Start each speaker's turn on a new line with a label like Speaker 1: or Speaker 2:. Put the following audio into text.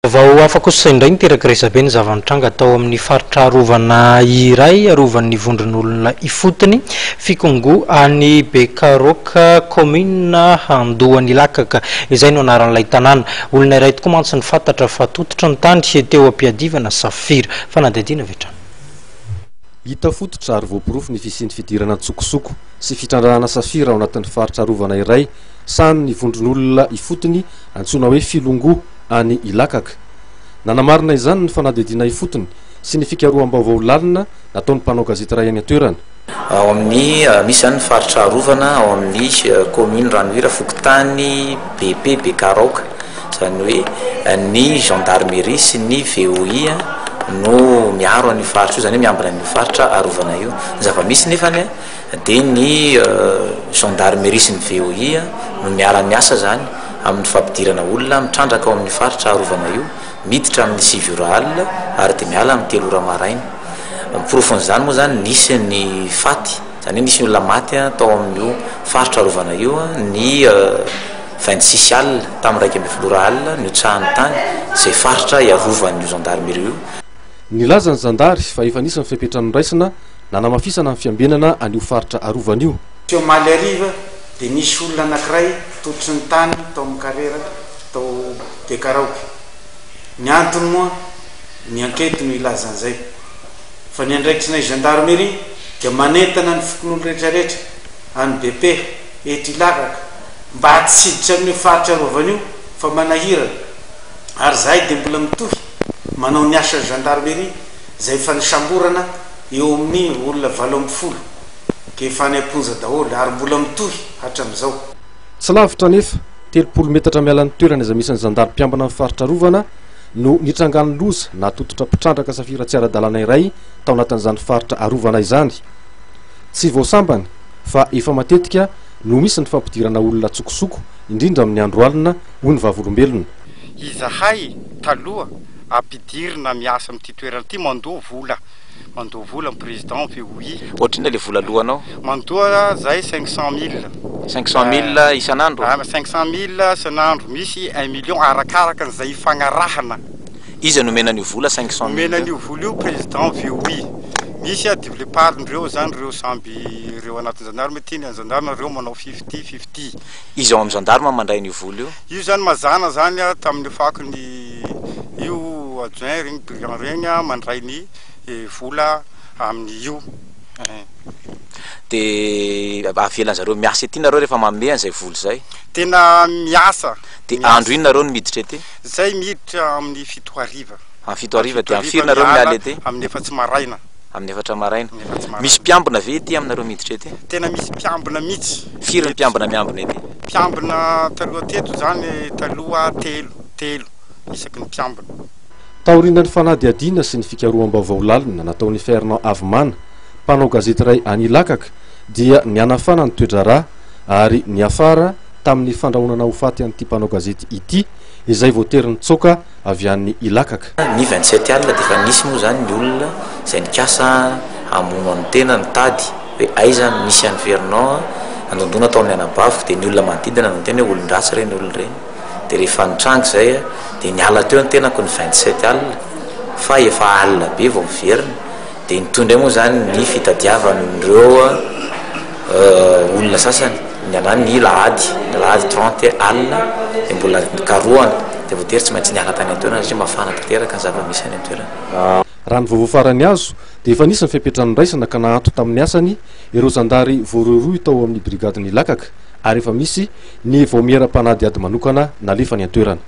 Speaker 1: Vaovao hafa kosa indray niteraka resabe ny zava-nitranga tao amin'ny faritra arovana iray arovan'ny vondron'olona ifotony Fikongo any Bekaroka, kaominina Andohan'Ilakaka. Izay no anaran'ilay tanàna. Olona iray tokoa mantsy no fantatra fa tototry ny tany teo am-piadivana safira. Fanadihadiana avy hatrany.
Speaker 2: Hita fototra ary voaporofo ny fisian'ny fidirana an-tsokosoko sy fitrandrahana safira ao anatin'ny faritra arovana iray sahanin'ny vondron'olona ifotony antsoina hoe Filongo any Ilakaka. Nanamarina izany ny fanadihadiana ifotony sy ny fikaroham-baovao lalina nataon'ny mpanao gazety iray any an-toerana.
Speaker 3: Ao amin'ny, misy izany ny faritra arovana ao amin'ny commune Ranohira, fokontany BP Bekaraoka. Izany hoe ny gendarmerie sy ny VOI no miaro an'io faritra io, izany hoe miambina an'io faritra arovana io. Ny zava-misy nefany dia ny gendarmerie sy ny VOI no miara-miasa izany amin'ny fampidirana olona mitrandraka ao amin'io faritra arovana io, miditra amin'ny sivy ora alina ary dia miala amin'ny telo ora maraina. Ny porofon'izany moa izany nisy ny faty, izany hoe nisy ny olona maty tao amin'io faritra arovana io ny 26 alina, tamin'ny 11 ora alina nihotsahan'ny tany izay faritra iarovan'io gendarmerie io.
Speaker 2: Nilaza ny zandary fa efa nisy ny fepetra noraisina nanamafisana ny fiambenana an'io faritra arovana io.
Speaker 4: Teo omaly hariva dia nisy olona anankiray tototry ny tany tao amin'ny karera tao Bekaraoky. Ny antony moa, ny ankety no hilaza an'izay. Fa ny andraikitrinay gendarmerie dia manentana ny fokonolona rehetra rehetra any Bepeha, eto Ilakaka, mba tsy hiditra amin'io faritra arovana io fa manahirana. Ary izahay dia mbola mitohy manao ny asan'ny gendarmerie izay efa nisamborana eo amin'ny olona 18 ka efa any am-ponja daholo ary mbola mitohy hatramin'izao.
Speaker 2: Tsy lavitra anefa, 30 metatra miala ny toerana izay misy ny zandary mpiambina ny faritra arovana no nitrangan'ny loza nahatototra mpitrandraka safira tsy ara-dalàna iray tao anatin'izany faritra arovana izany. Tsy vao sambany fa efa matetika no misy ny fampidirana olona an-tsokosoko, indrindra amin'ny andro alina, hoy ny vavolombelona.
Speaker 5: Izahay taloha ampidirina miasa amin'ity toerana ity mandoa vola, mandoa vola ny président VOI.
Speaker 3: Ohatrinona le vola aloanao?
Speaker 5: Mandoa zahay 500 mille.
Speaker 3: 500 mille isan'andro?
Speaker 5: 500 mille isan'andro, misy 1 million arakaraka an'izay ifagnarahana.
Speaker 3: Iza no omena an'io vola 500 mille?
Speaker 5: Omena an'io vola io président VOI. Misy développeur-ndreo zany reo samby reo anatin'ny gendarme ty, ny gendarme reo manao 50-50.
Speaker 3: Iza ao amin'ny gendarme mandray an'io vola io?
Speaker 5: Io zany mazana zany a tamin'ny fako ny io adjoint regny brigand regny a mandray ny vola amin'io.
Speaker 3: De avelan'zareo miasa ety nareo rehefa manome an'izay vola izay?
Speaker 5: Tena miasa.
Speaker 3: De andro ino nareo no miditra ety?
Speaker 5: Zay miditra amin'ny 7 hariva.
Speaker 3: Amin'ny 7 hariva, de amin'ny firy nareo miala ety?
Speaker 5: Amin'ny 4 maraina.
Speaker 3: Amin'ny 4 maraina.
Speaker 5: Amin'ny 4 maraina.
Speaker 3: Misy mpiambina ve ety aminareo miditra ety?
Speaker 5: Tena misy mpiambina mihitsy.
Speaker 3: Firy ny mpiambina miambina ety?
Speaker 5: Mpiambina taloha teto zany taloha telo, telo isaky ny mpiambina.
Speaker 2: Taorian'ny fanadihadiana sy ny fikaroham-baovao lalina nataon'i Fernand Avimana, mpanao gazety iray any Ilakaka, dia nihanafana ny toe-draharaha ary niafara tamin'ny fandrahonana ho faty an'ity mpanao gazety ity izay voatery nitsoaka avy any Ilakaka.
Speaker 3: Ny 27 alina dia efa nisy moa izany ny olona izay nikasa hamono an'ny tena nitady hoe aiza no misy an'i Fernand nandondona tao amin'ny anabaviko dia ny olona manodidina no niteny hoe olon-dratsy ireny olona ireny dia rehefa nitranga izay dia niala teo ny tenako ny 27 alina fa efa alina be vao miverina dia nitohy indray moa izany ny fitadiavan'ireo olona sasany ny anà ny lahady ny lahady 30 alina dia mbola nikarohana dia voatery tsy maintsy niala tany an-toerana satria mafana tanteraka ny zava-misy any an-toerana.
Speaker 2: Raha ny vaovao farany azo dia efa nisy ny fepetra noraisina ka nahanto tamin'ny asany ireo zandary voarohirohy tao amin'ny brigadin'Ilakaka ary efa misy ny vaomiera mpanadihady manokana nalefa any an-toerana.